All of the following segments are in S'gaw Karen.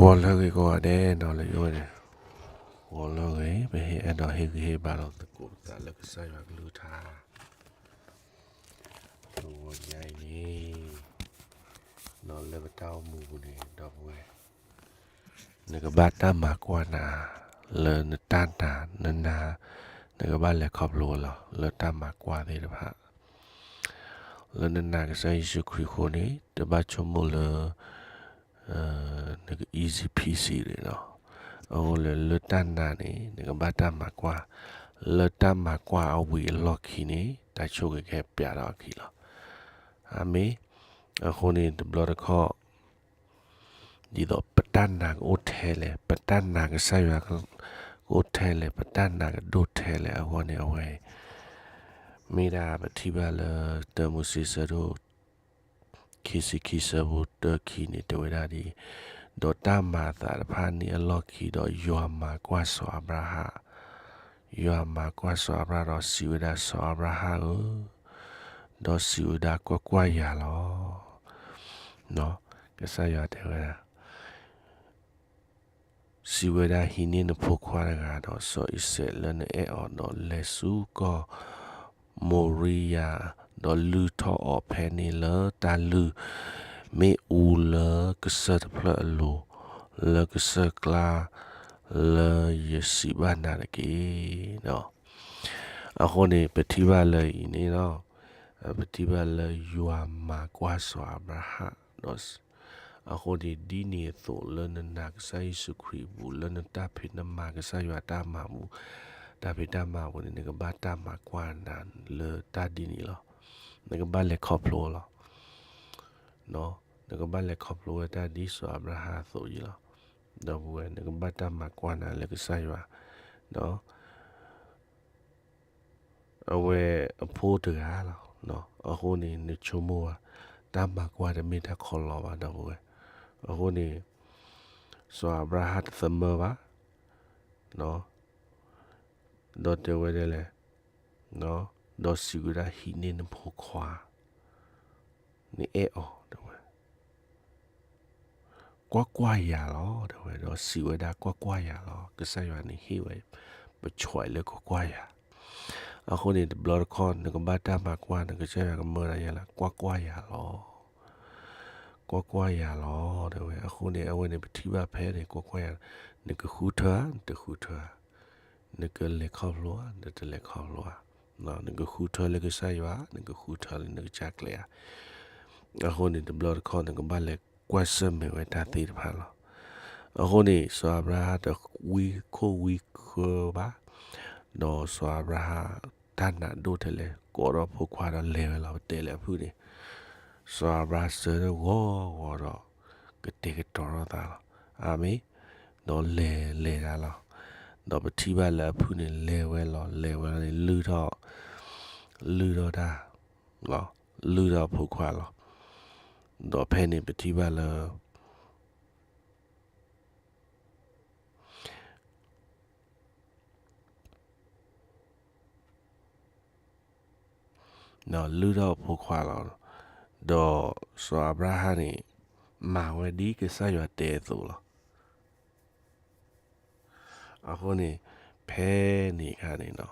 ဂီၤလၢအဂ့ၤကိးဂၤဒဲးနီၤ လၢယအိၣ်န့ၣ်, ဂီၤလၢအဂ့ၤ ပဟ့ၣ်အဲၣ်ဒိးဟ့ၣ်ဂံၢ်ဟ့ၣ်ဘါလီၤသကိးပသးလၢကစၢ်ယွၤကလုၢ်ကထါ တဂီၤညါအံၤန့ၣ်, ဒီးလၢပတၢ်အိၣ်မူပူၤန့ၣ် ဒီပုၢ်ဝဲၢ်, နကဘၣ်တၢ်မၤကွၢ်နၤ လၢနတၢ်နာ် နနာ်, နကဘၣ်လဲၤခီဖျိဝဲလီၤ လၢတၢ်မၤကွၢ်သ့ၣ်တဖၣ် လၢနနာ်ကစၢ်ယ့ၣ်ၡူးခရံာ်အဃိန့ၣ် တဘၣ်ဆိကမိၣ်လၢ နက easy peasy န့ၣ်လီၤ. အဃိလၢ လၢတၢ်နာ်န့ၣ် နကဘၣ်တၢ်မၤကွၢ်, လၢတၢ်မၤကွၢ်အဝံၤအလီၢ်ခံန့ၣ် တၢ်ဆိၣ်ဂ့ၤကဟဲပျးထီၣ်အခံလီၤ. အၤမ့ၣ်. အဃိန့ၣ် တဘျီတခီၣ် ဒ်သိးပတၢ်နာ်ကအိၣ်ထဲလဲၣ်, ပတၢ်နာ်ကစၢ်ယွၤကအိၣ်ထဲလဲၣ်, ပတၢ်နာ်ကဒိၣ်ထဲလဲၣ်အဂီၢ်န့ၣ် အဝဲ မ့ၢ်ဒၣ်ပထံၣ်ဘၣ်လၢ တၢမိၤၡ့ဆၢဒိၣ် ခံဆံခံဆၢဖိတၢခံန့ၣ် တဲဝဲဒၣ်ဒ်အံၤ, ဒီးတၢ်မၤအသးတဖၣ်န့ၣ်အလီၢ်ခံဒီး ယွၤမၤကွၢ်စီၤအၤဘြၤဟၣ်, ယွၤမၤကွၢ်စီၤအၤဘြၤဟၣ်ဒီးစံးဝဲဒၣ် စီၤအၤဘြၤဟၣ်ဧၢ, ဒီးစံးဝဲဒၣ် ကွၢ်ကွၢ်ယၤလီၤ. ကစၢ်ယွၤတဲဝဲဒၣ် စံးဝဲဒၣ် ဟံးန့ၢ်နဖိခွါတဂၤ ဒီးစီၤအံၤစဲးလၢနအဲၣ်အီၤ ဒီးလဲၤဆူကီၢ်မိၤရံယၤ, ဒီးလုၢ်ထီၣ်အီၤဖဲန့ၣ်လၢတၢ်လုၢ်မ့ၣ်အူလၢကစၢၢ်တဖျၢၣ်အလိၤ, လၢကစၢၢ်ကျါလၢယစံးဘၣ်နၤတက့ၢ်. အဃိန့ၣ် ပထံၣ်ဘၣ်လၢအံၤန့ၣ်လီၤ, ပထံၣ်ဘၣ်လၢယွၤမၤကွၢ်စီၤအၤဘြၤဟၣ် ဒီး အဃိန့ၣ် ဒ်န့ၣ်အသိးလၢနနာ်ကစၢ်ယ့ၣ်ၡူးခရံာ်အပူၤ လၢနတၢ်ဖံးနမၤကစၢ်ယွၤတၢ်မၤပူၤ, တၢ်ဖံးတၢ်မၤပူၤန့ၣ် နကဘၣ်တၢ်မၤကွၢ်နၤလၢတၢ်ဒ်န့ၣ်လီၤ. နကဘၣ်လဲၤခီဖျိလီၤ. နကဘၣ်လဲၤခီဖျိဝဲတၢ်ဒ်စီၤအၤဘြၤဟၣ်အသိးအံၤလီၤ. ဒီပုၢ်ဝဲၢ် နကဘၣ်တၢ်မၤကွၢ်နၤလၢကစၢ်ယွၤ အဝဲအဖိတဂၤလီၤ. အဃိန့ၣ် နဆိကမိၣ်ဘၣ် တၢ်မၤကွၢ်တမ့ၢ်တၢ်ခီလီဘၣ် ဒီပုၢ်ဝဲၢ်. အဃိန့ၣ် စီၤအၤဘြၤဟၣ်တသမၢဘၣ်, ဒီးတဲဝဲဒ်လဲၣ်, ဒီးစံးဝဲဒၣ် ဟံးန့ၢ်နဖိခွါ, နအဲၣ်အီၤ တဲဝဲ ကွၢ်ကွၢ်ယၤလီၤ တဲဝဲ, ဒီးစံးဝဲဒၣ် ကွၢ်ကွၢ်ယၤလီၤ. ကစၢ်ယွၤန့ၣ်ဟ့ၣ်ဝဲ ပဆွဲလၢကွၢ်ကွၢ်ယၤ. အဃိန့ၣ် တဘျီတခီၣ် နကဘၣ်တၢ်မၤကွၢ် နကစၢ်ယွၤကမၢဒၣ်ယၤလၢ ကွၢ်ကွၢ်ယၤလီၤ. ကွၢ်ကွၢ်ယၤလီၤ တဲဝဲ. အဃိန့ၣ် အဝဲန့ၣ် ပထံၣ်ဘၣ်ဖဲန့ၣ် ကွၢ်ကွၢ်ယၤ, နကဃုထၢဧါ နတဃုထၢဧါ, နကလဲၤခီဖျိဧါ နတလဲၤခီဖျိဧါ, နကဃုထၢလၢကစၢ်ယွၤ နကဃုထၢလၢနကစၢ်ကျဲဧါ. အဃိန့ၣ် တဘျီတခီၣ် နကဘၣ်လဲၤကွၢ်ဆၢၣ်မဲာ်ဝဲတၢ်သ့ၣ်တဖၣ်လီၤ. အဃိန့ၣ် စီၤအၤဘြၤဟၣ်တဝံခိၣ်ဝံဃၢဘၣ်, ဒီးစီၤအၤဘြၤဟၣ်တၢ်နာ်ဒိၣ်ထဲလဲၣ် ကိးထီၣ်ဖိခွါဒီးလဲၤဝဲလီၤ. ပတဲလၢအဖုၣ်န့ၣ် စီၤအၤဘြၤဟၣ်စၢၤဂီၤဂီၤဒီး ကတဲာ်ကတီၤထီၣ်သးလီၤ. အၤမ့ၣ်. ဒီးလဲၤလဲၤဒၣ်လီၤ. ဒီးပထံၣ်ဘၣ်လၢအဖုၣ်န့ၣ် လဲၤဝဲလီၤ လဲၤဝဲလီၤန့ၣ် လုၢ်ထီၣ်, လုၢ်ထီၣ်တၢ်, လုၢ်ထီၣ်ဖိခွါလီၤ. ဒီးဖဲန့ၣ်ပထံၣ်ဘၣ်လၢ လုၢ်ထီၣ်ဖိခွါလီၤ. ဒီးစီၤအၤဘြၤဟၣ်န့ၣ် မၤဝဲဒ်ကစၢ်ယွၤတဲအသိးလီၤ. အဃိန့ၣ် ဖဲန့ၣ်အခါန့ၣ်လီၤ.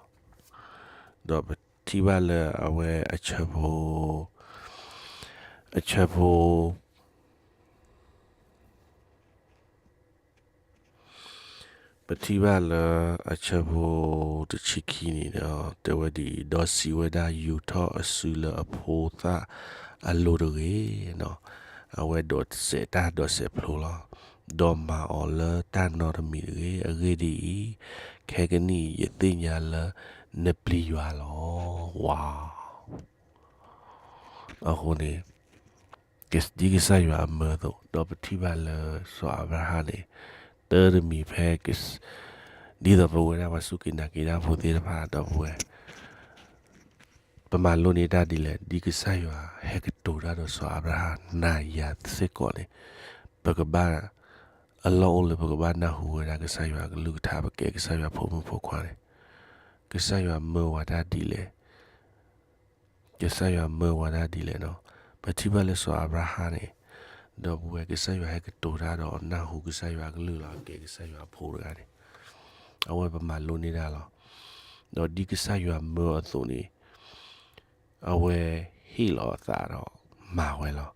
ဒီးပထံၣ်ဘၣ်လၢအဝဲအဆၢဖိ, အဆၢဖိ ပထံၣ်ဘၣ်လၢအဆၢဖိတဆံခံန့ၣ်ဒီး တဲဝဲဒ်အံၤ, ဒီးစံးဝဲဒၣ် ယူာ်ထီၣ်အစုလၢအဖိသၣ်အလိၤတဂ့ၤ, အဝဲဒိးစဲးတၢ်ဒိးစဲးဖျိလီၤ. ဒီးမၤအီၤလၢတၢ်နီတမံၤတဂ့ၤ. အဂ့ၢ်ဒ်အံၤ, ခဲကနံၣ်အံၤယသ့ၣ်ညါလၢနပျံၤယွၤလီၤ. ဝါ အဃိန့ၣ် ဒ်ကစၢ်ယွၤအမၢအသိး, ဒီးပထံၣ်ဘၣ်လၢစီၤအၤဘြၤဟၣ်န့ၣ် တၢ်တမံၤဖဲ ဒ်သိးပဝဲဒၣ်ပှၤစူၢ်က့ၤနာ်က့ၤတၢ်ဖိသ့ၣ်တဖၣ် ဒီပုၢ်ဝဲၢ်, ပမၤလိန့ၢ်တၢ်ဒ်လဲၣ်, ဒ်ကစၢ်ယွၤဟဲကတိၤတၢ်ဒီးစီၤအၤဘြၤဟၣ်နၤယၤစ့ၢ်ကီးန့ၣ်, ပကဘၣ် အလီၢ်အိၣ်လၢပကဘၣ်နၢ်ဟူဝဲဒၣ်ကစၢ်ယွၤအကလုၢ်ကထါ ပကဲကစၢ်ယွၤဖိမုၣ်ဖိခွါန့ၣ်, ကစၢ်ယွၤမၢဝဲတၢ်ဒ်လဲၣ် ကစၢ်ယွၤမၢဝဲဒၣ်ဒ်လဲၣ်နီၤ. ပထံၣ်ဘၣ်လၢစီၤအၤဘြၤဟၣ်န့ၣ် ဒီပုၢ်ဝဲၢ် ကစၢ်ယွၤဟဲကတိၤတၢ်ဒီးနၢ်ဟူကစၢ်ယွၤအကလုၢ်လီၤ အကဲကစၢ်ယွၤအဖိတဂၤန့ၣ်, အဝဲပမၤလိန့ၢ်တၢ်လီၤ. ဒီးဒ်ကစၢ်ယွၤမၢအသိးန့ၣ် အဝဲဟ့ၣ်လီၤအသးဒီးမၤဝဲလီၤ.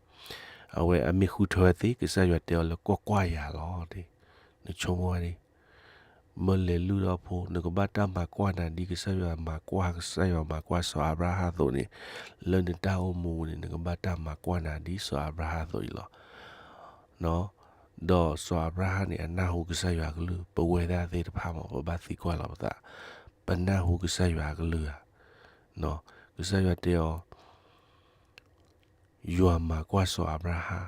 အဝဲအမ့ၢ်ဃုထၢဝဲသ့ ကစၢ်ယွၤတဲအီၤလၢကွၢ်ကွၢ်ယၤလီၤ. နဆိကမိၣ်ဝဲန့ၣ် မၢလဲၤလုၢ်ထီၣ်ဖိ နကဘၣ်တၢ်မၤကွၢ်နၤဒ်ကစၢ်ယွၤမၤကွၢ် ကစၢ်ယွၤမၤကွၢ်စီၤအၤဘြၤဟၣ်အသိးန့ၣ်, လၢနတၢ်အိၣ်မူန့ၣ် နကဘၣ်တၢ်မၤကွၢ်နၤဒ်စီၤအၤဘြၤဟၣ်အသိးအံၤလီၤ. ဒီးစီၤအၤဘြၤဟၣ်န့ၣ် အနၢ်ဟူကစၢ်ယွၤအကလုၢ် ပဝဲဒၣ်သ့ၣ်တဖၣ်မး ပဘၣ်သံကွၢ်လီၤပသး, ပနၢ်ဟူကစၢ်ယွၤအကလုၢ်ဧါ. ကစၢ်ယွၤတဲအီၤ ယွၤမၤကွၢ်စီၤအၤဘြၤဟၣ်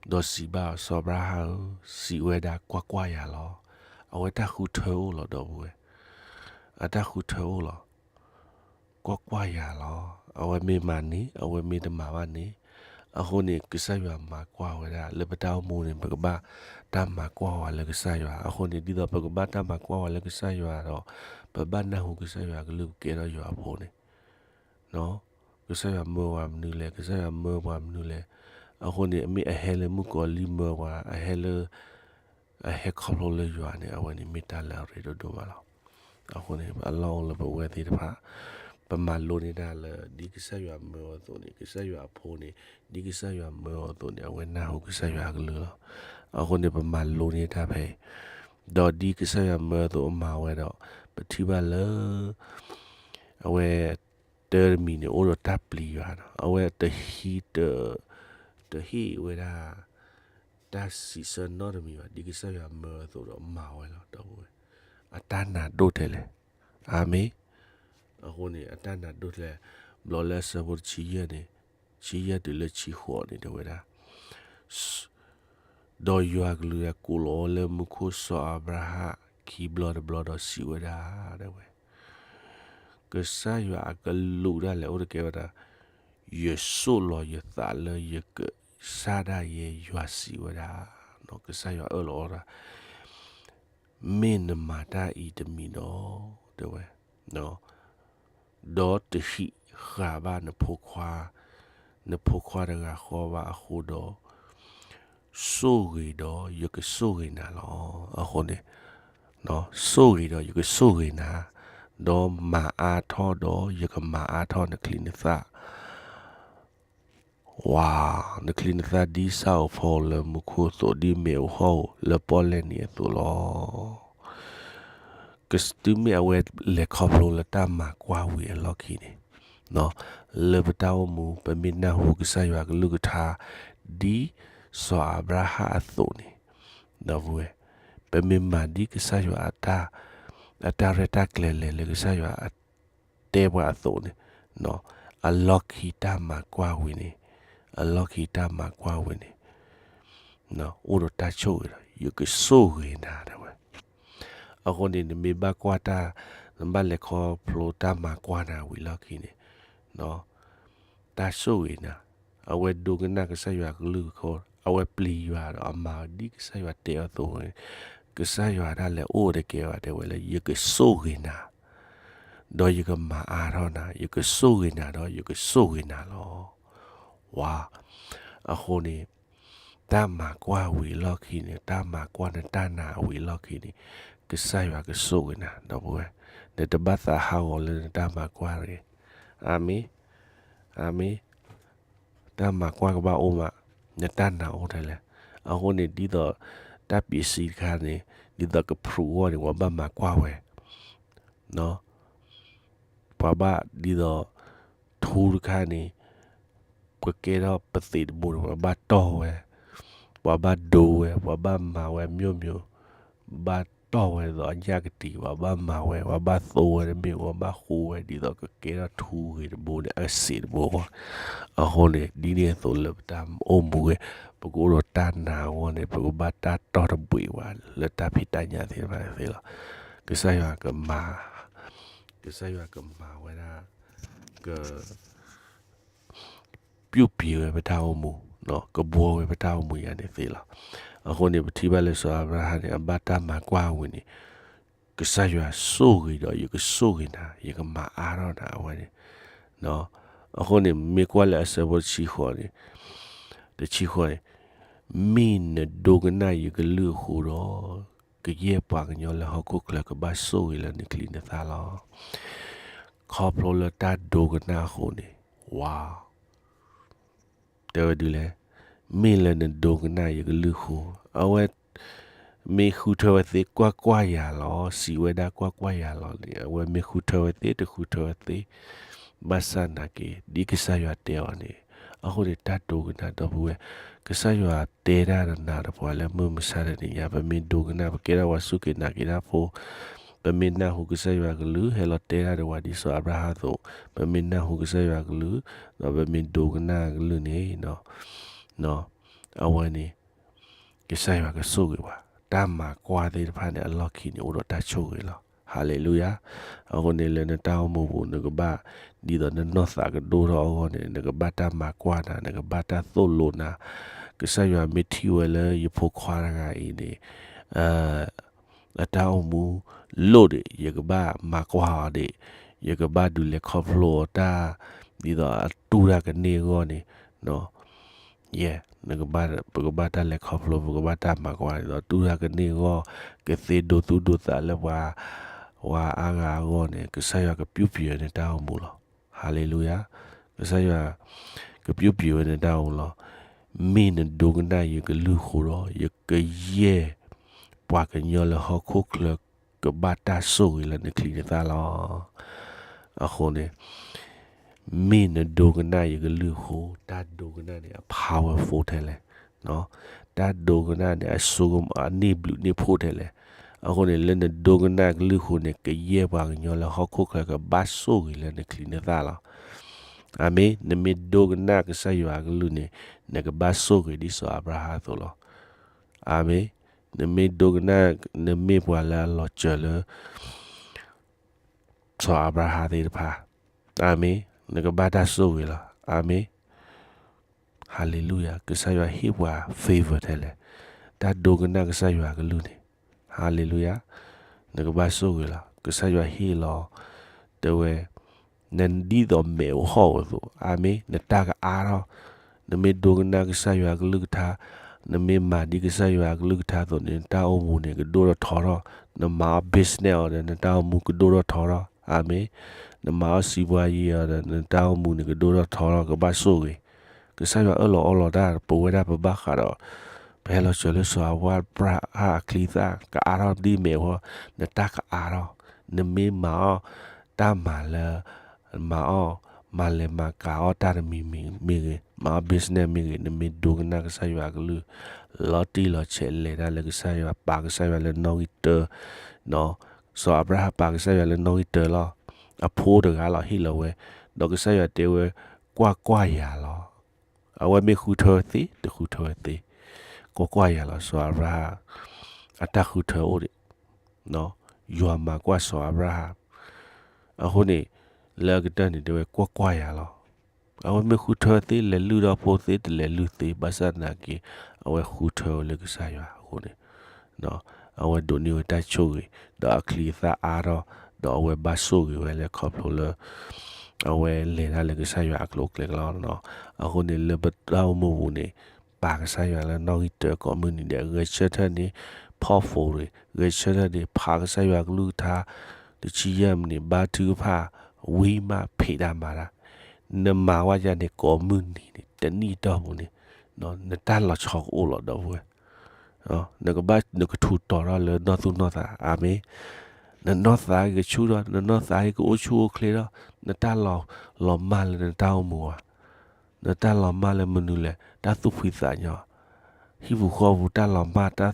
ဒီးစံးဘၣ်စီၤအၤဘြၤဟၣ်ဧၢ, စံးဝဲဒၣ်ကွၢ်ကွၢ်ယၤလီၤ. အဝဲတၢ်ဃုထၢအိၣ်လီၤ ဒီပုၢ်ဝဲၢ်, အတၢ်ဃုထၢအိၣ်လီၤ. ကွၢ်ကွၢ်ယၤလီၤ. အဝဲမ့ၢ်မၤန့ၣ် အဝဲမ့ၢ်တမၤဘၣ်န့ၣ်, အဃိန့ၣ် ကစၢ်ယွၤမၤကွၢ်ဝဲဒၣ် လၢပတၢ်အိၣ်မူန့ၣ် ပကဘၣ်တၢ်မၤကွၢ်ဝဲလၢကစၢ်ယွၤ. အဃိန့ၣ် ဒ်သိးပကဘၣ်တၢ်မၤကွၢ်ဝဲလၢကစၢ်ယွၤဒီး ပဘၣ်နၢ်ဟူကစၢ်ယွၤအကလုၢ်ပကဲထီၣ်ယွၤအဖိန့ၣ် ကစၢ်ယွၤမၢပှၤမနုၤလဲၣ်, ကစၢ်ယွၤမၢပှၤမနုၤလဲၣ်. အဃိန့ၣ် အမ့ၢ်အဟဲလၢမုၣ်ကီၤလံၢ်မၢပှၤ, အဟဲလၢ အဟဲခီဖျိလၢယွၤန့ၣ် အဝဲန့ၣ်မ့ၢ်တၢ်လၢအရ့ဒိၣ်ဒိၣ်မးလီၤ. အဃိန့ၣ် အလီၢ်အိၣ်လၢပဝဲသ့ၣ်တဖၣ် ပမၤလိန့ၢ်တၢ်လၢ ဒ်ကစၢ်ယွၤမၢအသိးန့ၣ် ကစၢ်ယွၤအဖိန့ၣ် ဒ်ကစၢ်ယွၤမၢအသိးန့ၣ် အဝဲနၢ်ဟူကစၢ်ယွၤအကလုၢ်လီၤ. အဃိန့ၣ် ပမၤလိန့ၢ်တၢ်ဖဲအံၤ, ဒီးဒ်ကစၢ်ယွၤမၢအသိးအမၤဝဲဒီး ပထံၣ်ဘၣ်လၢ အဝဲ တၢတမံၤန့ၣ် အိၣ်ဒီးတၢ်ပျံၤယွၤဒီး အဝဲတဟံး တဟ့ၣ်ဝဲဒၣ် တၢ်စံးဆၢနီတမံၤဘၣ်, ဒ်ကစၢ်ယွၤမၢအသိးဒီးမၤဝဲလီၤ ဒီပုၢ်ဝဲၢ်. အတၢ်နာ်ဒိၣ်ထဲလဲၣ်. အၤမ့ၣ်. အဃိန့ၣ် အတၢ်နာ်ဒိၣ်ထဲလဲၣ်, ဘျီလၢအဆၢဖိတဆံယဲၢ်န့ၣ်, ဆံယဲၢ်တုၤလၢဆံဃိးန့ၣ် တဲဝဲဒၣ် ဒီးယွၤကလုၢ်ကထါကိးလီၤအီၤလၢမူခိၣ်စီၤအၤဘြၤဟၣ်ခံဘျီတဘျီဒီးစံးဝဲဒၣ်, တဲဝဲ, ကစၢ်ယွၤအကလူးဒၣ်လဲာ်အိၣ်တကဲဝဲဒၣ်, ယဆိၣ်လီၤယသးလၢယကစၢ်ဒၣ်ယဲ ယွၤစံးဝဲဒၣ်, ကစၢ်ယွၤအၢၣ်လီၤအီၤဒၣ် မ့ၢ်နမၤတၢ်အံၤတမံၤဒီး, တဲဝဲ, ဒီးတဟံးဃာ်ဘၣ်နဖိခွါ, နဖိခွါတဂၤဃီဘၣ်အဃိဒီး, ဆိၣ်ဂ့ၤဒီးယကဆိၣ်ဂ့ၤနၤလီၤ. အဃိန့ၣ်, ဆိၣ်ဂ့ၤဒီးယကဆိၣ်ဂ့ၤနၤ, ဒီးမၤအါထီၣ်ဒီးယကမၤအါထီၣ်နချံနသၣ် ဝါ, နချံနသၣ်ဒ်ဆၣ်ဧိၤဖီဧိၤလၢမူခိၣ်အသိး, ဒ်မ့ၣ်အူဟီၣ်ဧိၤလၢပီၣ်လဲၣ်နံၤအသိးလီၤ. ကစၢ် တုၤမ့ၢ်အဝဲလဲၤခီဖျိလၢတၢ်မၤကွၢ်ဝံၤအလီၢ်ခံန့ၣ်, လၢပတၢ်အိၣ်မူ ပမ့ၢ်နၢ်ဟူကစၢ်ယွၤကလုၢ်ကထါ ဒ်စီၤအၤဘြၤဟၣ်အသိးန့ၣ်, ဒီပုၢ်ဝဲၢ်, ပမ့ၢ်မၤဒ်ကစၢ်ယွၤအတၢ်, အတၢ်ရဲၣ်တၢ်ကျဲၤလဲၤလၢကစၢ်ယွၤအတဲပှၤအသိးန့ၣ်, အလီၢ်ခံတၢ်မၤကွၢ်ဝံၤန့ၣ်, အလီၢ်ခံတၢ်မၤကွၢ်ဝံၤန့ၣ်, အိၣ်ဒီးတၢ်ဆိၣ်ဂ့ၤဒီး ယကဆိၣ်ဂ့ၤနၤ တဲဝဲ. အဃိန့ၣ် နမ့ၢ်ဘၣ်ကွၢ်တၢ်, နဘၣ်လဲၤခီဖျိတၢ်မၤကွၢ်နၤဝံၤလီၢ်ခံန့ၣ်, တၢ်ဆိၣ်ဂ့ၤနၤ, အဝဲဒိကနၣ်ကစၢ်ယွၤကလုၢ်ကထါ, အဝဲပျံၤယွၤဒီးအမၤဒ်ကစၢ်ယွၤတဲအီၤအသိးန့ၣ်, ကစၢ်ယွၤဒၣ်လဲာ်အိၣ်တကဲဘၣ် တဲဝဲလၢ ယကဆိၣ်ဂ့ၤနၤ, ဒီးယကမၤအါထီၣ်နၤ, ယကဆိၣ်ဂ့ၤနၤဒီးယကဆိၣ်ဂ့ၤနၤလီၤ. ဝါ, အဃိန့ၣ် တၢ်မၤကွၢ်ဝံၤအလီၢ်ခံန့ၣ်, တၢ်မၤကွၢ်နတၢ်နာ်ဝံၤအလီၢ်ခံန့ၣ်, ကစၢ်ယွၤကဆိၣ်ဂ့ၤနၤ ဒီပုၢ်ဝဲၢ်, နတဘၣ်သးဟးဂီၤလၢနတၢ်မၤကွၢ်တဂ့ၤ. အၤမ့ၣ်, အၤမ့ၣ်. တၢ်မၤကွၢ်ကဘၣ်အိၣ်မး, နတၢ်နာ်အိၣ်ထဲလဲၣ်. အဃိန့ၣ် ဒ်သိး တၢ်ပံးစံတခါန့ၣ်, ဒ်သိးကဖျူးအဂီၢ်န့ၣ် ပှၤဘၣ်မၤကွၢ်ဝဲ ပှၤဘၣ်ဒ်သိး ထူတခါန့ၣ်, ပကဲထီၣ်ပသံးတဘိန့ၣ် ပှၤဘၣ်တီၢ်ဝဲ, ပှၤဘၣ်ဒိဝဲ, ပှၤဘၣ်မၤဝဲ မျိုးမျိုး, ဘၣ်တီၢ်ဝဲဒ်သိးအညၣ်ကတံၤ, ပှၤဘၣ်မၤဝဲ, ပှၤဘၣ်သိဝဲတမ့ၢ်, ပှၤဘၣ်ဃူဝဲဒ်သိးကကဲထီၣ်ထူဂ့ၤတဘိန့ၣ် အသံးတဘိ. အဃိန့ၣ် ဒ်န့ၣ်အသိးလၢပတၢ်အိၣ်မူဝဲ, ပကအိၣ်ဒီးတၢ်နာ်အဂီၢ်န့ၣ် ပကဘၣ်တၢ်တီၢ်တဘှံးဝဲလၢတၢ်ဖံးတၢ်ညၣ်သ့ၣ်တဖၣ်န့ၣ်သ့လီၤ. ကစၢ်ယွၤကမၤ, ကစၢ်ယွၤကမၤဝဲဒၣ်, က ပြုပြင်ဝဲပတၢ်အိၣ်မူ, ကဘှီဝဲပတၢ်အိၣ်မူယၤန့ၣ်သ့လီၤ. အဃိန့ၣ် ပထံၣ်ဘၣ်လၢစီၤအၤဘြၤဟၣ်န့ၣ် အဘၣ်တၢ်မၤကွၢ်ဝံၤန့ၣ်, ကစၢ်ယွၤဆိၣ်ဂ့ၤဒီး ယကဆိၣ်ဂ့ၤနၤ, ယကမၤအါထီၣ်နၤ အဝဲန့ၣ်. အဃိန့ၣ် မ့ၢ်ကွၢ်လၢအဆၢဖိတဆံဃိးန့ၣ်, တဆံဃိးန့ၣ်, မ့ၢ်နဒိကနၣ်ယကလုၢ်အဃိဒီး, ကယဲၢ်ပှၤကညီလၢဟီၣ်ခိၣ်ချၢကဘၣ်ဆိၣ်ဂ့ၤလၢနချံနသၣ်လီၤ. ခီဖျိလၢတၢ်ဒိကနၣ်အဃိန့ၣ်, ဝါ တဲဝဲဒ်လဲၣ်, မ့ၢ်လၢနဒိကနၣ်ယကလုၢ်အဃိ, အဝဲ မ့ၢ်ဃုထၢဝဲသ့ကွၢ်ကွၢ်ယၤလီၤ, စံးဝဲဒၣ်ကွၢ်ကွၢ်ယၤလီၤန့ၣ်, အဝဲမ့ၢ်ဃုထၢဝဲသ့ တဃုထၢဝဲသ့, ဘၣ်ဆၣ်နာ်က့ ဒ်ကစၢ်ယွၤတဲအီၤန့ၣ်, အဃိန့ၣ် တၢ်ဒိကနၣ်ဒီပုၢ်ဝဲၢ်, ကစၢ်ယွၤတဲတၢ်ဒီးနၤဒီးပှၤလၢမုၢ်မဆါတနံၤညါ, ပမ့ၢ်ဒိကနၣ် ပကဲထီၣ်ပှၤစူၢ်က့ၤနာ်က့ၤတၢ်ဖိ, ပမ့ၢ်နၢ်ဟူကစၢ်ယွၤကလုၢ် ဟဲလီၤတဲတၢ်ဒီးပှၤဒ်စီၤအၤဘြၤဟၣ်အသိး, ပမ့ၢ်နၢ်ဟူကစၢ်ယွၤကလုၢ်, ဒီးပမ့ၢ်ဒိကနၣ်ကလုၢ်န့ၣ် အဝဲန့ၣ် ကစၢ်ယွၤကဆိၣ်ဂ့ၤပှၤ, တၢ်မၤကွၢ်သ့ၣ်တဖၣ်န့ၣ် အလီၢ်ခံန့ၣ် အိၣ်ဒီးတၢ်ဆိၣ်ဂ့ၤလီၤ. ဟၤလ့လူယၤ. အဃိန့ၣ်လၢနတၢ်အိၣ်မူပူၤ နကဘၣ်, ဒ်သိးနနီၢ်သးကဒိၣ်ထီၣ်အဂီၢ်န့ၣ် နကဘၣ်တၢ်မၤကွၢ်နၤ, နကဘၣ်တၢ်သိၣ်လိနၤ, ကစၢ်ယွၤမ့ၢ်ထံၣ်ဝဲလၢယဖိခွါတဂၤအံၤန့ၣ် အတၢ်အိၣ်မူလိၣ်ဒံး ယကဘၣ်မၤကွၢ်အီၤဒံး, ယကဘၣ်ဒုးလဲၤခီဖျိအီၤတၢ်, ဒ်သိးအတူၢ်တၢ်ကန့ၢ်အဂီၢ်န့ၣ်, ယဲ, ပကဘၣ်တၢ်လဲၤခီဖျိ ပကဘၣ်တၢ်မၤကွၢ်န့ၣ်ဒီး တူၢ်တၢ်ကန့ၢ်အဂီၢ်, ကသ့ဒိသူၣ်ဒိသးလၢပှၤ, ပှၤအါဂၤအဂီၢ်န့ၣ် ကစၢ်ယွၤကပြုပြင်ဝဲနတၢ်အိၣ်မူလီၤ. ဟၤလ့လူယၤ. ကစၢ်ယွၤကပြုပြင်ဝဲနတၢ်အိၣ်မူလီၤ. မ့ၢ်နဒိကနၣ်ယကလုၢ်အဃိဒီး ယကယဲၢ်ပှၤကညီလၢဟီၣ်ခိၣ်ချၢ ကဘၣ်တၢ်ဆိၣ်ဂ့ၤလၢနချံနသၣ်လီၤ. အဃိန့ၣ် မ့ၢ်နဒိကနၣ်ယကလုၢ်အဃိ, တၢ်ဒိကနၣ်န့ၣ် အ powerful ထဲလဲၣ်, တၢ်ဒိကနၣ်န့ၣ် အစိကမီၤ အန့ၢ်ဘျုးန့ၢ်ဖှိၣ်ထဲလဲၣ်. အဃိန့ၣ် လၢနဒိကနၣ်ကလုၢ်အဃိန့ၣ် ကယဲၢ်ပှၤကညီလၢဟီၣ်ခိၣ်ချၢကဘၣ်ဆိၣ်ဂ့ၤလၢနချံနသၣ်လီၤ. အၤမ့ၣ်. နမ့ၢ်ဒိကနၣ်ကစၢ်ယွၤအကလုၢ်န့ၣ် နကဘၣ်ဆိၣ်ဂ့ၤဒ်စီၤအၤဘြၤဟၣ်အသိးလီၤ. အၤမ့ၣ်. နမ့ၢ်ဒိကနၣ်, နမ့ၢ်ပှၤလၢအလီၤစၢၤလၢ စီၤအၤဘြၤဟၣ်သ့ၣ်တဖၣ်, အၤမ့ၣ်, နကဘၣ်တၢ်ဆိၣ်ဂ့ၤလီၤ. အၤမ့ၣ်. ဟၤလ့လူယၤ. ကစၢ်ယွၤဟ့ၣ်ပှၤ favor ထဲလဲၣ်, တၢ်ဒိကနၣ်ကစၢ်ယွၤအကလုၢ်န့ၣ်. ဟၤလ့လူယၤ. နကဘၣ်ဆိၣ်ဂ့ၤလီၤ. ကစၢ်ယွၤဟ့ၣ်လီၤ, တဲဝဲ နဒ်သိးမဲာ်အိၣ်ဟီၣ်အိၣ်အသိး, အၤမ့ၣ်, နတၢ်ကအါထီၣ်. နမ့ၢ်ဒိကနၣ်ကစၢ်ယွၤအကလုၢ်ကထါ, နမ့ၢ်မၤဒ်ကစၢ်ယွၤအကလုၢ်ကထါအသိးန့ၣ် နတၢ်အိၣ်မူန့ၣ် ကဒိၣ်ထီၣ်ထီထီၣ်. နမၤအီၤ business အီၤဒီး နတၢ်အိၣ်မူကဒိၣ်ထီၣ်ထီထီၣ်. အၤမ့ၣ်. နမၤအီၤစံးဘှါယံၤအီၤဒီး နတၢ်အိၣ်မူန့ၣ် ကဒိၣ်ထီၣ်ထီထီၣ် ကဘၣ်ဆိၣ်ဂ့ၤ. ကစၢ်ယွၤအၢၣ်လီၤအီလီၤတၢ် ပဝဲဒၣ်ပဘၣ်ဃးဒီး ပဟဲလီၤစၢၤလၢစီၤအၤဘြၤဟၣ်အချံသၣ် ကအါထီၣ်ဒ်မဲာ်အိၣ်ဟီၣ်, နတၢ်ကအါထီၣ်. နမ့ၢ်မၤအီၤ တၢ်မၤလၢ မၤအီၤ, မၤလဲၤမၤကၤအီၣ်တၢ်တမံၤမံၤမ့ၢ်ဂ့ၤ, မၤအီၤ business မ့ၢ်ဂ့ၤ, နမ့ၢ်ဒိကနၣ်ကစၢ်ယွၤအကလုၢ်, လီၤတံၢ်လီၤဆဲး လဲၤတၢ်လၢကစၢ်ယွၤ, ပာ်ကစၢ်ယွၤလၢနီၣ်ဂံၢ်တၢ, စီၤအၤဘြၤဟၣ်ပာ်ကစၢ်ယွၤလၢနီၣ်ဂံၢ်တၢလီၤ. အဖိတဂၤလီၤဟ့ၣ်လီၤဝဲ, ဒီးကစၢ်ယွၤတဲဝဲ, ကွၢ်ကွၢ်ယၤလီၤ. အဝဲမ့ၢ်ဃုထၢဝဲသ့ တဃုထၢဝဲသ့, ကွၢ်ကွၢ်ယၤလီၤ. စီၤအၤဘြၤဟၣ် အတၢ်ဃုထၢအိၣ်ဒံး, ယွၤမၤကွၢ်စီၤအၤဘြၤဟၣ်. အဃိန့ၣ် လၢအကတၢၢ်န့ၣ် တဲဝဲကွၢ်ကွၢ်ယၤလီၤ. အဝဲမ့ၢ်ဃုထၢသ့ လဲၤလုၢ်ဒီးဖိသ့ တလဲၤလုၢ်သ့ ဘၣ်ဆၣ်သနာ်က့ အဝဲဃုထၢဝဲလၢကစၢ်ယွၤအဃိန့ၣ် အဝဲဒိးန့ၢ်ဝဲတၢ်ဆိၣ်ဂ့ၤ, ဒီးအချံအသၣ်အါထီၣ်, ဒီးအဝဲဘၣ်ဆိၣ်ဂ့ၤဝဲလၢခီဖျိလၢ အဝဲလဲၤတၢ်လၢကစၢ်ယွၤအကျိၤအကျဲလီၤ. အဃိန့ၣ် လၢပတၢ်အိၣ်မူပူၤန့ၣ် ပာ်ကစၢ်ယွၤလၢနီၣ်ဂံၢ်တၢကိးမုၢ်နံၤဒဲး, ဂဲၤဆၢထၢၣ်န့ၣ် powerful ရံၣ်, ဂဲၤဆၢထၢၣ်န့ၣ် ဖးကစၢ်ယွၤကလုၢ်ကထါ, တဆံယဲၢ်မံးနံး ဘါထုကဖၣ်, ဝံၤမးဖံးတၢ်မၤတၢ်, နမၤဝဲဒ်န့ၣ်ကိးမုၢ်နံၤန့ၣ် တနံၣ်အတီၢ်ပူၤန့ၣ် နတၢ်လီၤဆီကအိၣ်လီၤ ဒီပုၢ်ဝဲၢ်. နကဘၣ်နကထူးတီၤထီၣ်လၢနီၢ်သူၣ်နီၢ်သး, အၤမ့ၣ်. နနီၢ်သးကဆူၣ်ထီၣ်, နနီၢ်သးကအိၣ်ဆူၣ်အိၣ်ချ့ထီၣ်, နတၢ်လီၤမၢ်လၢနတၢ်အိၣ်မူဧါ, နတၢ်လီၤမၢ်လၢမနုၤလဲၣ်, တၢ်သူၣ်ဖှံသးညီ, ဟံၣ်ပူၤဃီပူၤတၢ်လီၤမၢ်, တၢ်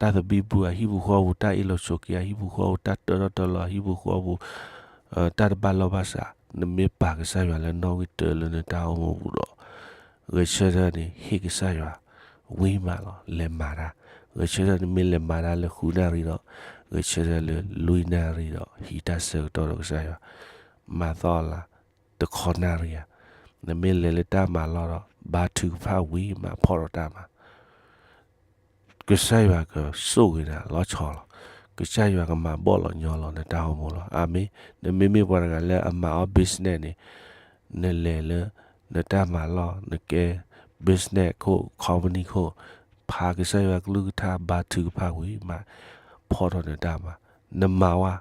သဘံၣ်ဘုဧါ, ဟံၣ်ပူၤဃီပူၤတၢ်အ့ၣ်လိာ်ဆိးက့ဧါ, ဟံၣ်ပူၤဃီပူၤတၢ်တၢထီၣ်တၢလီၤ, ဟံၣ်ပူၤဃီပူၤ တၢ်တဘၣ်လီၢ်ဘၣ်စး, နမ့ၢ်ပာ်ကစၢ်ယွၤလၢနီၣ်ဂံၢ်တၢလၢနတၢ်အိၣ်မူပူၤဒီး ဂဲၤဆၢထၢၣ်န့ၣ် ဟ့ၣ်ကစၢ်ယွၤ, ဝံၤမးလီၤ လဲၤမၤတၢ်, ဂဲၤဆၢထၢၣ်နမ့ၢ်လဲၤမၤတၢ်လၢဃုနၣ်ရံၣ်ဒီး, ဂဲၤဆၢထၢၣ်လၢလွံၢ်နၣ်ရံၣ်ဒီး ဟံးတၢ်ဆၢကတီၢ်ဒီးကစၢ်ယွၤ, မၤသီအီၤလၢ တခီနၣ်ရံၣ်ဧါ, နမ့ၢ်လဲၤလၢတၢ်မၤလီၢ်ဒီး ဘါထုကဖၣ်ဝံၤမးဖီၣ်ဒီးတၢ်မၤ ကစၢ်ယွၤကဆိၣ်ဂ့ၤနၤလီၤဆီလီၤ. ကစၢ်ယွၤကမၤဘီၣ်လီၤညီလီၤနတၢ်အိၣ်မူလီၤ. အၤမ့ၣ်. နမ့မ့ၢ်ပှၤတဂၤလၢအမၤအီၣ် business န့ၣ်, နလဲၤလၢ နတၢ်မၤလီၢ် နကဲ business business ခိၣ် company ခိၣ် ဖးကစၢ်ယွၤကလုၢ်ကထါဘါထုကဖၣ်ဝံၤမး ဖီၣ်ထီၣ်နတၢ်မၤ, နမၤဝဲ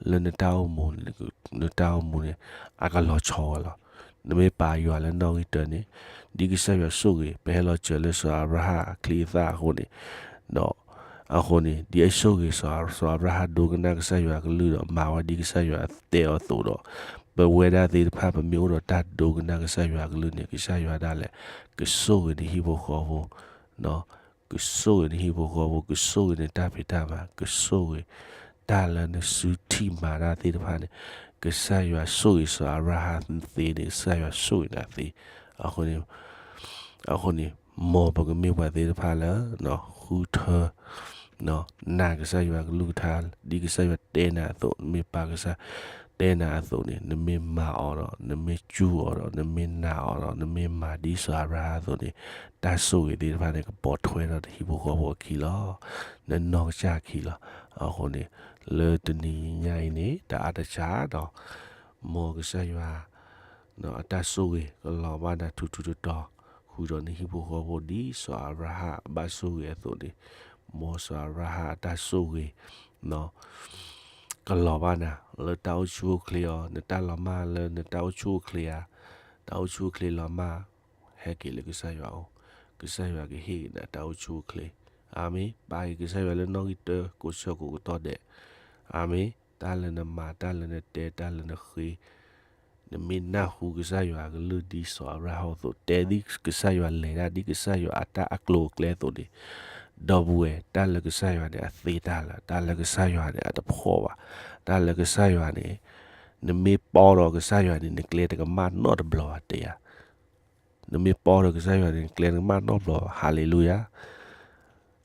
လၢနတၢ်အိၣ်မူ, နတၢ်အိၣ်မူန့ၣ် အကလီၤဆီဝဲလီၤ. နမ့ၢ်ပာ်ယွၤလၢနီၣ်ဂံၢ်တၢန့ၣ် ဒ်ကစၢ်ယွၤဆိၣ်ဂ့ၤ ပဟဲလီၤစၢၤလၢစီၤအၤဘြၤဟၣ်အချံအသၣ်အဃိန့ၣ်, ဒီးအဃိန့ၣ် ဒ်အဆိၣ်ဂ့ၤ စီၤအၤဘြၤဟၣ်ဒိကနၣ်ကစၢ်ယွၤအကလုၢ်ဒီး မၤဝဲဒ်ကစၢ်ယွၤတဲအီၤအသိးဒီး, ပဝဲဒၣ်သ့ၣ်တဖၣ် ပမ့ၢ်အိၣ်ဒီးတၢ်ဒိကနၣ်ကစၢ်ယွၤအကလုၢ်န့ၣ် ကစၢ်ယွၤဒၣ်လဲာ် ကဆိၣ်ဂ့ၤနဟံၣ်ဖိဃီဖိ, ကဆိၣ်ဂ့ၤနဟံၣ်ဖိဃီဖိ, ကဆိၣ်ဂ့ၤနတၢ်ဖံးတၢ်မၤ, ကဆိၣ်ဂ့ၤ တၢ်လၢနစုထံၣ်မၤတၢ်သ့ၣ်တဖၣ်န့ၣ်, ကစၢ်ယွၤဆိၣ်ဂ့ၤစီၤအၤဘြၤဟၣ်သ့န့ၣ် ကစၢ်ယွၤဆိၣ်ဂ့ၤနၤသ့. အဃိန့ၣ်, အဃိန့ၣ် မ်ပကမ့ၢ်ပှၤသ့ၣ်တဖၣ်လၢ ဃုထၢ နာ်ကစၢ်ယွၤကလုၢ်ကထါ ဒ်ကစၢ်ယွၤတဲနၤအသိး, နမ့ၢ်ပာ်ကစၢ်တဲနၤအသိးန့ၣ် နမ့ၢ်မၤအီၤဒီး နမ့ၢ်စူၢ်အီၤဒီး နမ့ၢ်နာ်အီၤဒီး နမ့ၢ်မၤဒ်စီၤအၤဘြၤဟၣ်အသိးန့ၣ်, တၢ်ဆိၣ်ဂ့ၤသ့ၣ်တဖၣ်န့ၣ် ကပိာ်ထွဲဒီးနဟံၣ်ဖိဃီဖိအခံလီၤ. နနီၢ်ကစၢ်အခံလီၤ. အဃိန့ၣ် လၢတနံၤညါအံၤန့ၣ် တၢ်အါတစှၤဒီး မ်ကစၢ်ယွၤ အတၢ်ဆိၣ်ဂ့ၤကလီၤဘၣ်နၤထူထူတီတီ, ဃုာ်ဒီးနဟံၣ်ဖိဃီဖိဒ်စီၤအၤဘြၤဟၣ်ဘၣ်ဆိၣ်ဂ့ၤအသိးန့ၣ်, မ်စီၤအၤဘြၤဟၣ်အတၢ်ဆိၣ်ဂ့ၤ ကလီၤဘၣ်နၤ လၢတၢ်အိၣ်ဆူၣ်အိၣ်ချ့အီၤ, နတၢ်လီၤမၢ်လၢနတၢ်အိၣ်ဆူၣ်အိၣ်ချ့ဧါ, တၢ်အိၣ်ဆူၣ်အိၣ်ချ့လီၤမၢ်, ဟဲက့ၤလၢကစၢ်ယွၤအအိၣ်, ကစၢ်ယွၤကဟ့ၣ်က့ၤနၤတၢ်အိၣ်ဆူၣ်အိၣ်ချ့. အၤမ့ၣ်. ပာ်က့ၤကစၢ်ယွၤလၢနီၣ်ဂံၢ်တၢ ကိးဆၢကိးကတီၢ်ဒဲး. အၤမ့ၣ်. တၢ်လၢနမၤ, တၢ်လၢနတဲ, တၢ်လၢနဃ့, နမ့ၢ်နၢ်ဟူကစၢ်ယွၤအကလုၢ်ဒ်စီၤအၤဘြၤဟၣ်အသိး, တဲဒ်ကစၢ်ယွၤလဲၤတၢ်ဒ်ကစၢ်ယွၤအတၢ်အကျိၤအကျဲအသိးန့ၣ်, ဒီပုၢ်ဝဲၢ် တၢ်လၢကစၢ်ယွၤန့ၣ် အသ့တၢ်လၢာ်, တၢ်လၢကစၢ်ယွၤန့ၣ် အတဖှီၣ်ဘၣ်, တၢ်လၢကစၢ်ယွၤန့ၣ် နမ့ၢ်ပီဒီးကစၢ်ယွၤန့ၣ် နကျဲတကမၣ်နီတဘျီဘၣ်တဲယၤ. နမ့ၢ်ပီဒီးကစၢ်ယွၤန့ၣ် နကျဲတကမၣ်နီတဘျီဘၣ်. ဟၤလ့လူယၤ.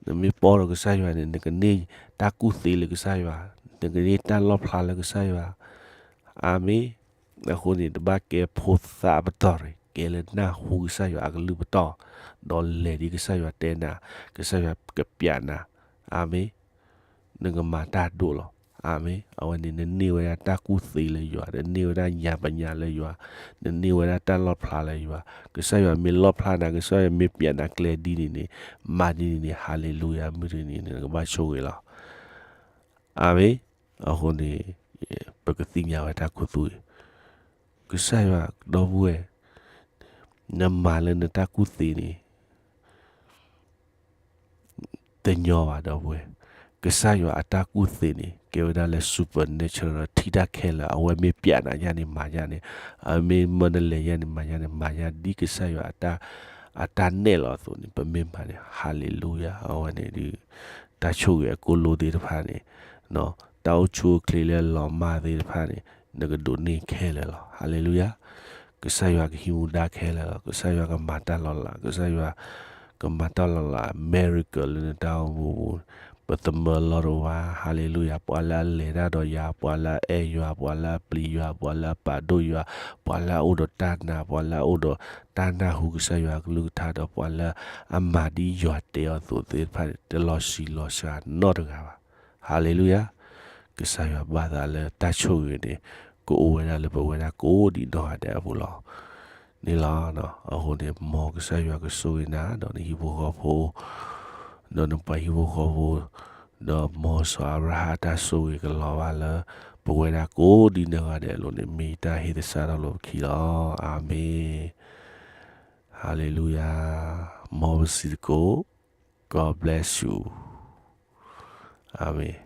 နမ့ၢ်ပီဒီးကစၢ်ယွၤန့ၣ် နကန့ၢ်တၢ်ကူၣ်သ့လၢကစၢ်ယွၤ, နကန့ၢ်တၢ်လီၣ်ဖျါလၢကစၢ်ယွၤ. အၤမ့ၣ်. အဃိန့ၣ် တဘၣ်ကဲဖိသၣ်ပတီၢ်တဂ့ၤ, ကဲလၢနၢ်ဟူကစၢ်ယွၤအကလုၢ်ပတီၢ်, ဒီးလဲၤဒ်ကစၢ်ယွၤတဲနၤ, ကစၢ်ယွၤကပျးနၤ. အၤမ့ၣ်. နကမၤတၢ်ဒိၣ်လီၤ. အၤမ့ၣ်. အဝဲန့ၣ် နန့ၢ်ဝဲဒၣ်တၢ်ကူၣ်သ့လၢယွၤ, နန့ၢ်ဝဲဒၣ်ညါပညါလၢယွၤ, နန့ၢ်ဝဲဒၣ်တၢ်လီၣ်ဖျါလၢယွၤ, ကစၢ်ယွၤမ့ၢ်လီၣ်ဖျါနၤ, ကစၢ်ယွၤမ့ၢ်ပျးနၤကျဲဒ်န့ၣ်န့ၣ်, မၤဒ်န့ၣ်န့ၣ်, ဟၤလ့လူယၤ, မုၢ်တနံၤန့ၣ် နကဘၣ်ဆိၣ်ဂ့ၤလီၤ. အၤမ့ၣ်. အဃိန့ၣ် ပကသ့ၣ်ညါဝဲတၢ်ခူသူၣ်အံၤ, ကစၢ်ယွၤဒီပုၢ်ဝဲၢ်, နမၤလၢနတၢ်ကူၣ်သ့န့ၣ် တညီဘၣ် ဒီပုၢ်ဝဲၢ်, ကစၢ်ယွၤအတၢ်ကူၣ်သ့န့ၣ် ကဲဝဲဒၣ်လၢ supernatural ထံၣ်တၢ်ခဲလၢာ်, အဝဲမ့ၢ်ပျးနၤယၤန့ၣ် မၤယၤန့ၣ်, အမ့ၢ်မၢနလဲၤယၤန့ၣ် မၤယၤန့ၣ်, မၤယၤဒ်ကစၢ်ယွၤ အတၢ်နဲၣ်လီၤအသိးန့ၣ် ပမ့ၢ်မၤန့ၣ်, ဟၤလ့လူယၤ, အဝဲန့ၣ်ဒ် တၢ်ဆိၣ်ဂ့ၤအကိၣ်လိသ့ၣ်တဖၣ်န့ၣ်, တၢ်အိၣ်ဆူၣ်အိၣ်ချ့လၢအလီၤမၢ်သ့ၣ်တဖၣ်န့ၣ် နကဒိးန့ၢ်ခဲလၢာ်လီၤ. ဟၤလ့လူယၤ. ကစၢ်ယွၤကဟံးမူဒါခဲလၢာ်လီၤ. ကစၢ်ယွၤကမၤတၢ်လီၤလး, ကစၢ်ယွၤကမၤတၢ်လီၤလး miracle လၢနတၢ်အိၣ်မူပူၤ, ပသမၢလီၤတဝါ, ဟၤလ့လူယၤ, ပှၤလၢအလဲၤတၢ်ဒီးယၤ, ပှၤလၢအအဲၣ်ယွၤ, ပှၤလၢအပျံၤယွၤ, ပှၤလၢအပာ်ဒိၣ်ယွၤ, ပှၤလၢအအိၣ်ဒီးတၢ်နာ်, ပှၤလၢအအိၣ်ဒီးတၢ်နၢ်ဟူကစၢ်ယွၤအကလုၢ်ကထါဒီး ပှၤလၢအမၤဒ်ယွၤတဲအီၤအသိးသ့ၣ်တဖၣ်န့ၣ် တလီၤဆံးလီၤစှၤနီတဂၤဘၣ်. ဟၤလ့လူယၤ. ကစၢ်ယွၤဘၣ်သးလၢတၢ်ဆိၣ်ဂ့ၤန့ၣ် ကအိၣ်ဝဲဒၣ်လၢပဝဲဒၣ်ကိးဒံးနီၢ်ဂၤဒဲးအပူၤလီၤ. န့ၣ်လီၤ. အဃိန့ၣ် မ်ကစၢ်ယွၤကဆိၣ်ဂ့ၤနၤ ဒီးနဟံၣ်ဖိဃီဖိ, ဒီးနပှၤဟံၣ်ဖိဃီဖိ, ဒီးမ်စီၤအၤဘြၤဟၣ်အတၢ်ဆိၣ်ဂ့ၤကလီၤဘၣ်လၢ ပဝဲဒၣ်ကိးဒံးနီၢ်ဂၤဒဲးအလိၤန့ၣ် မ့ၢ်ယတၢ်ဟ့ၣ်သဆၣ်ထီၣ်လိာ်ပခံလီၤ. အၤမ့ၣ်. Hallelujah. မ်ပစံးသကိး, God bless you. အၤမ့ၣ်.